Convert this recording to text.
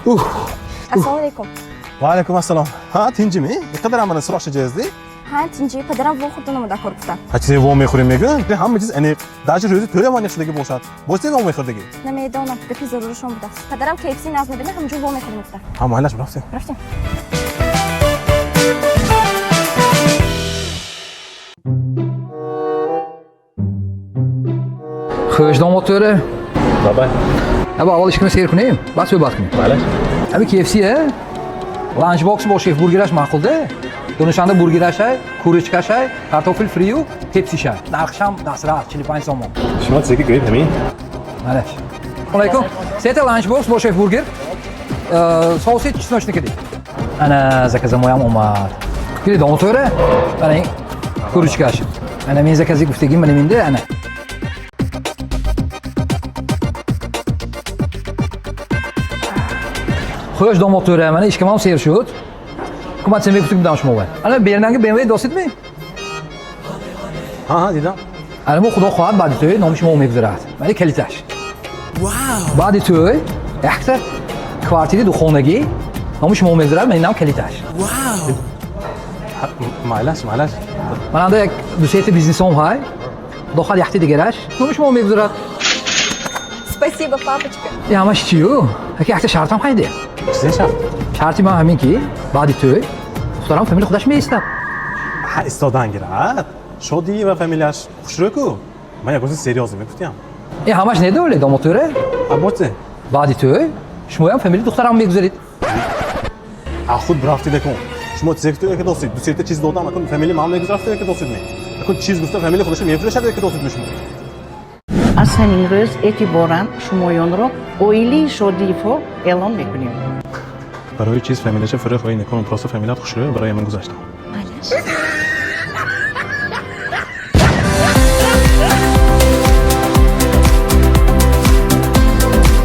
Ассалому алайкум. Ва алайкум ассалом. Ҳа, тинҷими? Иқадар мана суроқша ҷазди? Ҳа, тинҷи, падарам вохӯрда намуда кор гуфтам. Ҳа, чизе во мехӯрем мегӯ? Ҳама чиз аниқ. Даже рӯзи тӯя ман шудагӣ бошад. Боз чизе во мехӯрдагӣ? Намедонам, гапи зарурашон будааст. Падарам KFC наз мебина, ҳамҷо во мехӯрем гуфта. Ҳа, майлаш, рафтем. Рафтем. Хуш домод тӯра. Бабай. Аба аввал ишкина сер кунем, баъд суҳбат кунем. Майлаш. Аби KFC э? Ланчбокс бо шеф бургераш маъқулда. Донишанда бургерашай, курочкашай, картофель фрию, пепсишай. Нархшам дастрас 45 сомон. Шумо чизе ки гӯед ҳамин? Малаш. Алайкум. Сета ланчбокс бо шеф бургер. Соуси чесночный киди. Ана заказамоям омад. Киди домод тӯра. Ана ин курочкаш. Ана мен закази гуфтагим мана минда ана. Хуш домод тӯра, мана ишкамам сер шуд. Ҳукумат сен мегуфтик будам шумо. Ана бернанги BMW досидми? Ҳа, ҳа, дидам. Ана мо худо хоҳад баъди тӯй номи шумо мегузарад. Мани калиташ. Баъди тӯй якта квартири духонагӣ номи шумо мегузарад, мани нам калиташ. Майлаш, майлаш. Мананда як дусета бизнесом ҳай. Худо хоҳад якта дигараш номи шумо мегузарад. Спасибо, папочка. И ҳамаш чию? Яки якта шартам ҳайде. Чизе шарт? Шарти ман ҳамин ки баъди тӯй духтарам фамилия худаш меистад. Ҳа, истодан гирад. Шодӣ ва фамилияш хушрӯ-ку. Ман як рӯзи серьёзно мегуфтиям. И ҳамаш недоле домод тӯра. А боз чизе? Баъди тӯй шумоям фамилияи духтарам мегузаред. А худ бирафтида кун. Шумо чизе гуфта ки досид, ду сета чиз додам, акун фамилия ман мегузарафта ки досид ме. Акун чиз гуфта фамилия худашо мефурӯшад ки досид ме шумо. Аз ҳамин рӯз эътиборан шумоёнро оилаи Шодиевҳо эълон мекунем. Барои чиз фамилияша фурӯх ва ин просто фамилият хушрӯ барои ман гузаштам. Малаш.